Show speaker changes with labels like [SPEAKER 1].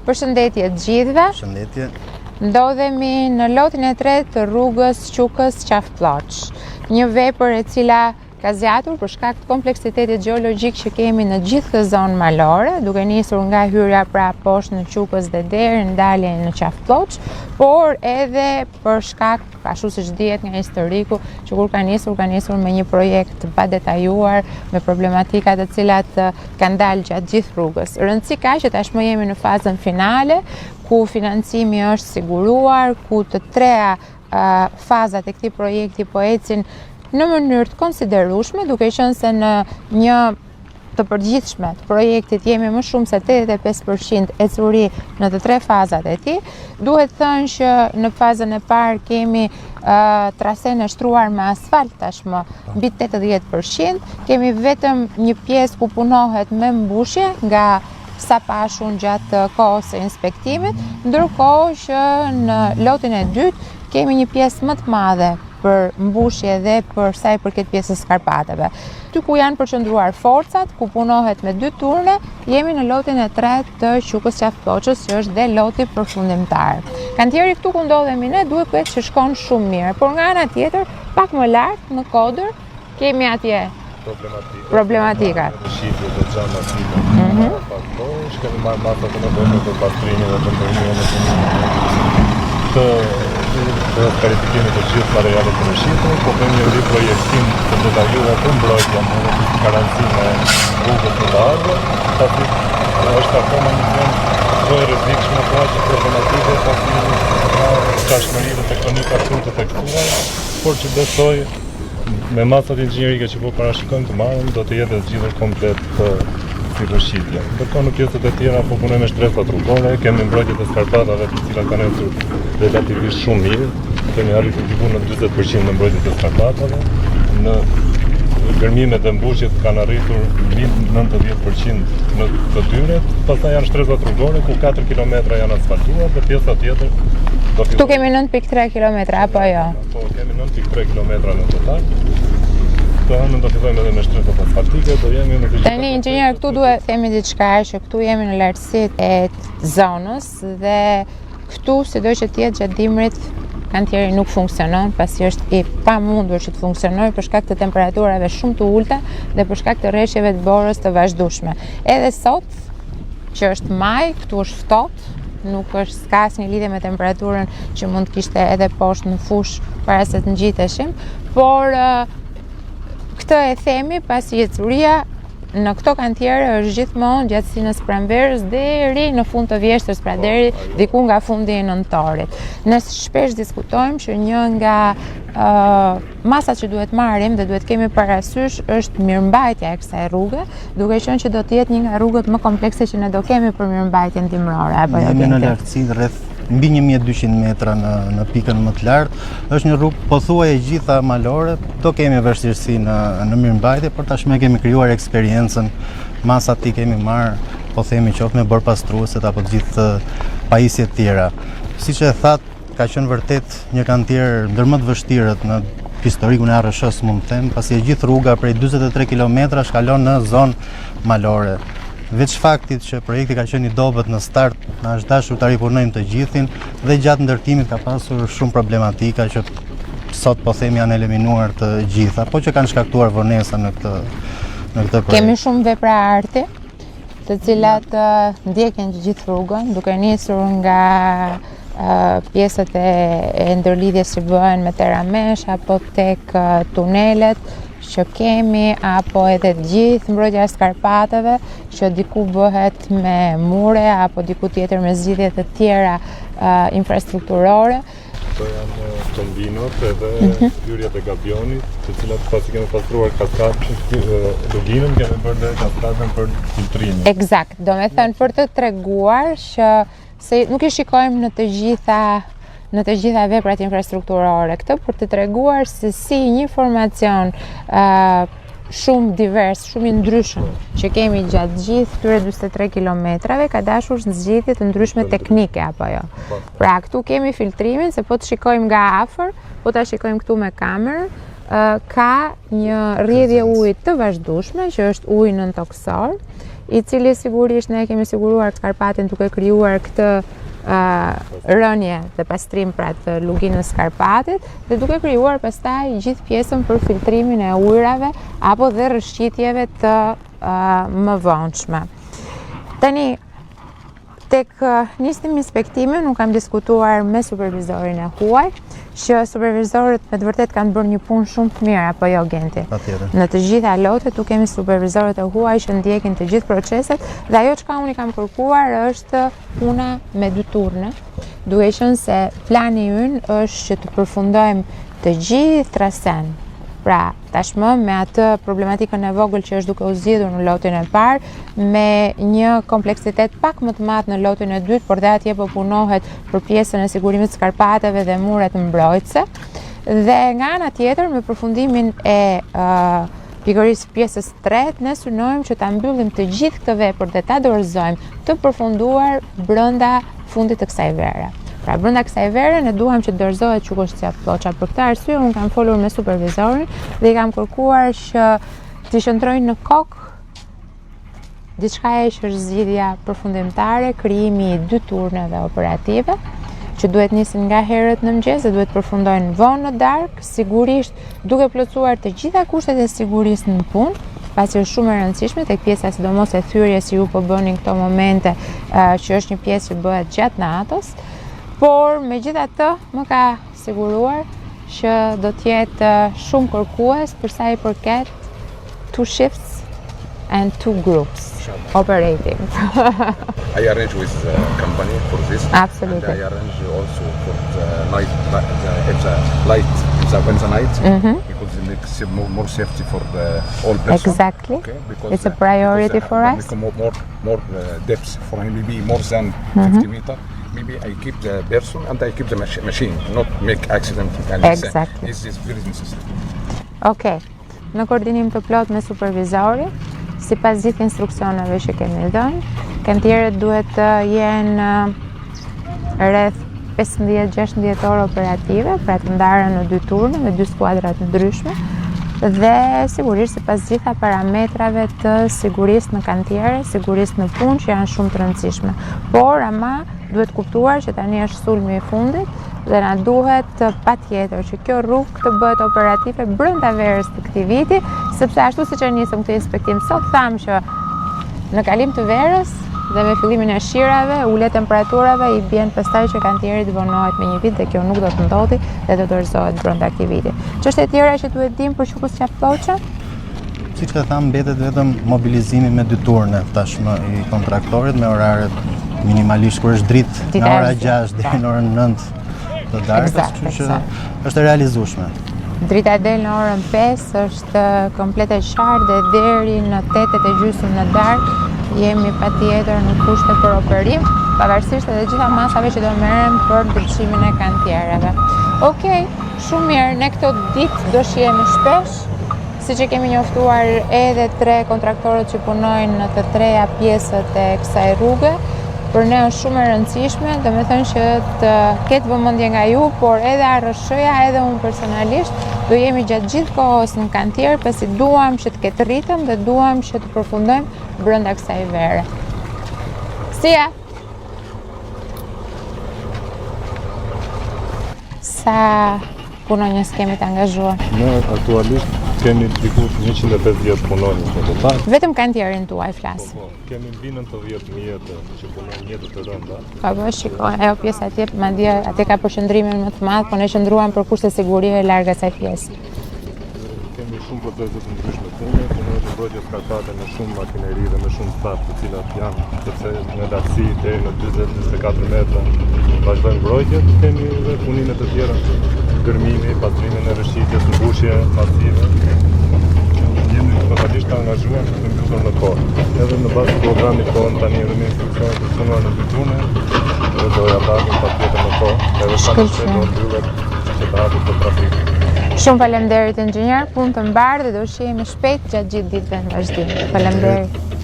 [SPEAKER 1] Përshëndetje të gjithëve.
[SPEAKER 2] Përshëndetje.
[SPEAKER 1] Ndodhemi në lotin e tretë të rrugës Qukës Qafë Plloçë. Një vepër e cila ka zgjatur për shkak të kompleksitetit gjeologjik që kemi në gjithë këtë zonë malore, duke nisur nga hyrja pra poshtë në Qukës dhe deri në dalje në Qafë Plloçë, por edhe për shkak ashtu siç dihet nga historiku, që kur ka nisur, ka nisur me një projekt të padetajuar, me problematika të cilat kanë dalë gjatë gjithë rrugës. Rëndësi ka që tashmë jemi në fazën finale, ku financimi është siguruar, ku të treja fazat e këtij projekti po ecin në mënyrë të konsiderueshme, duke qenë se në një të përgjithshme të projektit jemi më shumë se 85% ecuri në të tre fazat e tij. Duhet thënë që në fazën e parë kemi uh, trasenë e shtruar me asfalt tashmë mbi 80%, kemi vetëm një pjesë ku punohet me mbushje nga sa pashë unë gjatë kohës së inspektimit, ndërkohë që në lotin e dytë kemi një pjesë më të madhe për mbushje dhe për sa i përket pjesës skarpateve. Aty ku janë përqendruar forcat, ku punohet me dy turne, jemi në lotin e tretë të Qukës Qafë Plloçës, që është dhe loti përfundimtar. Kantieri këtu ku ndodhemi ne duket që shkon shumë mirë, por nga ana tjetër, pak më lart në kodër, kemi atje
[SPEAKER 3] problematikat.
[SPEAKER 1] Problematikat.
[SPEAKER 3] Shitje të xhama masive. Mhm. Pak kohë, kemi marrë masa të nevojshme për pastrimin dhe për ndërrimin e të të skarifikimit të gjithë materialit të rrëshqitur, po bëjmë një riprojektim të detajuar për mbrojtjen edhe për garancinë e rrugës në të ardhmen, pasi është akoma një zonë po e rrezikshme, po aq problematike, pasi ka çashmëri dhe tektonika shumë të theksuara, por që besoj Me masat inxhinierike që po parashikojmë të marrim, do të jetë e zgjidhur komplet si rrëshqitje. Ndërkohë në pjesët e tjera po punojmë me shtresat rrugore, kemi mbrojtjet e skarpatave të cilat kanë ecur relativisht shumë mirë. Kemi arritur diku në 40% në mbrojtjet e skarpatave. Në gërmimet dhe mbushjet kanë arritur mbi 90% në të tyre. Pastaj janë shtresat rrugore ku 4 km janë asfaltuar dhe pjesa tjetër
[SPEAKER 1] do Këtu kemi 9.3 km apo jo?
[SPEAKER 3] Po, kemi 9.3 km në total. Të hënën do fillojmë edhe me shtresat asfaltike, do jemi në të gjitha.
[SPEAKER 1] Tani inxhinier këtu duhet të themi diçka që këtu jemi në lartësitë e zonës dhe këtu sido që të jetë gjatë dimrit kantieri nuk funksionon, pasi është i pamundur që të funksionojë për shkak të temperaturave shumë të ulëta dhe për shkak të reshjeve të borës të vazhdueshme. Edhe sot që është maj, këtu është ftohtë, nuk është s'ka asnjë lidhje me temperaturën që mund të kishte edhe poshtë në fushë para se të ngjiteshim, por këtë e themi pasi ecuria në këto kantiere është gjithmonë gjatë stinës pranverës deri në fund të vjeshtës, pra po, deri diku nga fundi i nëntorit. Ne shpesh diskutojmë që një nga uh, masat që duhet marrim dhe duhet kemi parasysh është mirëmbajtja e kësaj rruge, duke qenë që do të jetë një nga rrugët më komplekse që ne do kemi për mirëmbajtjen dimërore
[SPEAKER 2] apo jo. Jemi në lartësi rreth mbi 1200 metra në në pikën më të lartë. Është një rrugë pothuaj e gjitha malore, do kemi vështirësi në në mirëmbajtje, por tashmë kemi krijuar eksperiencën, masat i kemi marrë, po themi qoftë me borëpastrueset apo të gjithë pajisjet tjera. Siç e thatë, Ka qenë vërtet një kantier ndër më të vështirët në historikun e ARRSH-së mund të them, pasi e gjithë rruga prej 43 kilometrash kalon në zonë malore. Veç faktit që projekti ka qenë i dobët në start, na është dashur ta ripunojmë të gjithin dhe gjatë ndërtimit ka pasur shumë problematika që sot po themi janë eliminuar të gjitha, po që kanë shkaktuar vonesa në këtë në këtë
[SPEAKER 1] projekt. Kemi shumë vepra arti, të cilat ndjekin të gjithë rrugën, duke nisur nga pjesët e, e ndërlidhjes që bëhen me Terramesh apo tek tunelet që kemi apo edhe të gjithë mbrojtja e skarpateve që diku bëhet me mure apo diku tjetër me zgjidhje të tjera uh, infrastrukturore.
[SPEAKER 3] Këto janë tombinot edhe mm -hmm. hyrjet e gabionit, të cilat pasi kemi pastruar kaskadën, luginën, kemi bërë dhe kaskadën për filtrimin.
[SPEAKER 1] Eksakt, domethënë për të treguar që se nuk i shikojmë në të gjitha në të gjitha veprat infrastrukturore këtë për të treguar se si një formacion uh, shumë divers, shumë i ndryshëm që kemi gjatë gjithë këtyre 43 kilometrave ka dashur zgjidhje të ndryshme teknike apo jo. Po. Pra këtu kemi filtrimin se po të shikojmë nga afër, po ta shikojmë këtu me kamerë, ka një rrjedhje uji të vazhdueshme që është ujë nëntokësor. i cili sigurisht ne kemi siguruar Skarpatin duke krijuar këtë rënie dhe pastrim pra të luginës Skarpatit dhe duke krijuar pastaj gjithë pjesën për filtrimin e ujrave apo dhe rrëshqitjeve të mëvonshme. Tani, tek nisnim inspektimin, unë kam diskutuar me supervizorin e huaj, që supervizorët me të vërtetë kanë bërë një punë shumë të mirë, apo jo Genti?
[SPEAKER 2] Patjetër.
[SPEAKER 1] Në të gjitha lotet, tu kemi supervizorët e huaj që ndjekin të gjithë proceset, dhe ajo çka unë i kam kërkuar është puna me dy turne, duke qenë se plani ynë është që të përfundojmë të gjithë trasenë. Pra, tashmë me atë problematikën e vogël që është duke u zgjidhur në lotin e parë, me një kompleksitet pak më të madh në lotin e dytë, por dhe atje po punohet për pjesën e sigurimit të skarpateve dhe muret mbrojtëse. Dhe nga ana tjetër, me përfundimin e uh, pikërisht pjesës tretë, ne synojmë që ta mbyllim të gjithë këtë vepër dhe ta dorëzojmë të përfunduar brenda fundit të kësaj vere. Pra brenda kësaj vere ne duam që të dorëzohet Qukës Qafë Plloça. Për këtë arsye unë kam folur me supervizorin dhe i kam kërkuar që t'i qëndrojë në kokë diçka e që është zgjidhja përfundimtare, krijimi i dy turneve operative, që duhet nisin nga herët në mëngjes dhe duhet përfundojnë vonë në darkë, sigurisht duke plotësuar të gjitha kushtet e sigurisë në punë, pasi është shumë e rëndësishme tek pjesa sidomos e thyerjes që ju po bëni në këto momente, që është një pjesë që bëhet gjatë natës, por megjithatë më ka siguruar që do të jetë shumë kërkues për sa i përket two shifts and two groups operating.
[SPEAKER 4] I arrange with the company for this.
[SPEAKER 1] Absolutely.
[SPEAKER 4] And I arrange also for the night, the, if the light, if the, when the night, mm -hmm. because it makes more, more safety for the all person.
[SPEAKER 1] Exactly.
[SPEAKER 4] Okay, because
[SPEAKER 1] it's a priority
[SPEAKER 4] because,
[SPEAKER 1] for us.
[SPEAKER 4] More, more, more uh, depth for maybe more than mm -hmm. 50 meter. Maybe I keep the person and I keep the machine, not make accident. And
[SPEAKER 1] exactly.
[SPEAKER 4] This is very necessary.
[SPEAKER 1] Okay. Në koordinim të plotë me supervizorin, sipas gjithë instruksioneve që kemi dhënë, kantierët duhet të jenë rreth 15-16 orë operative, pra të ndara në dy turne me dy skuadra të ndryshme dhe sigurisht sipas gjitha parametrave të sigurisë në kantiere, sigurisë në punë që janë shumë të rëndësishme. Por ama duhet kuptuar që tani është sulmi i fundit dhe na duhet patjetër që kjo rrugë të bëhet operative brenda verës të këtij viti, sepse ashtu siç e nisëm këtë inspektim sot, thamë që në kalim të verës dhe me fillimin e shirave, ulje temperaturave i bjen pastaj që kantieri të vonohet me një vit dhe kjo nuk do të ndodhi dhe do dorëzohet brenda këtij viti. Çështje të tjera që duhet dimë për Qukës Qafë Plloçën?
[SPEAKER 2] Siç e thamë, mbetet vetëm mobilizimi me dy turne tashmë i kontraktorit me oraret minimalisht kur është dritë nga ora 6 deri në orën 9 të darkës, kështu që është e realizueshme.
[SPEAKER 1] Drita del në orën 5, është komplet e qartë dhe deri në 8 e gjysmë në darkë jemi patjetër në kushte për operim, pavarësisht edhe gjitha masave që do merren për ndriçimin e kantiereve. Okej, shumë mirë, ne këto ditë do shihemi shpesh, Siç e kemi njoftuar edhe tre kontraktorët që punojnë në të treja pjesët e kësaj rruge, për ne është shumë e rëndësishme, domethënë që të ketë vëmendje nga ju, por edhe ARRSH-ja, edhe unë personalisht, do jemi gjatë gjithë kohës në kantier, pasi duam që të ketë ritëm dhe duam që të përfundojmë brenda kësaj vere. See ya! Sa punonjës kemi të angazhuar?
[SPEAKER 3] Ne aktualisht kemi diku 150 punonjës në total.
[SPEAKER 1] Vetëm kantierin tuaj flas.
[SPEAKER 3] Po, po, kemi mbi 90 mjete që punojnë mjete të rënda.
[SPEAKER 1] Po, po, shiko, ajo pjesa atje, madje atje ka përqendrimin më të madh, po ne qëndruam për kushte sigurie larg asaj pjese.
[SPEAKER 3] Kemi shumë procese të ndryshme pune, punojmë në mbrojtje skarpate me shumë makineri dhe me shumë staf të cilat janë sepse në lartësi deri në 40-44 metra vazhdojnë mbrojtjet, kemi edhe punime të tjera, gërmimi, pastrimin e rrëshqitjes, mbushje masive, që jemi totalisht të angazhuar për të mbyllur në kohë. Edhe në bazë të programit tonë tani edhe me instruksionet për punuar në dy turne, edhe do ja dalim patjetër në kohë, edhe sa më shpejt do mbyllet që të hapet për trafik.
[SPEAKER 1] Shumë faleminderit inxhinier, punë të mbarë dhe do shihemi shpejt gjatë gjithë ditëve në vazhdim. Faleminderit.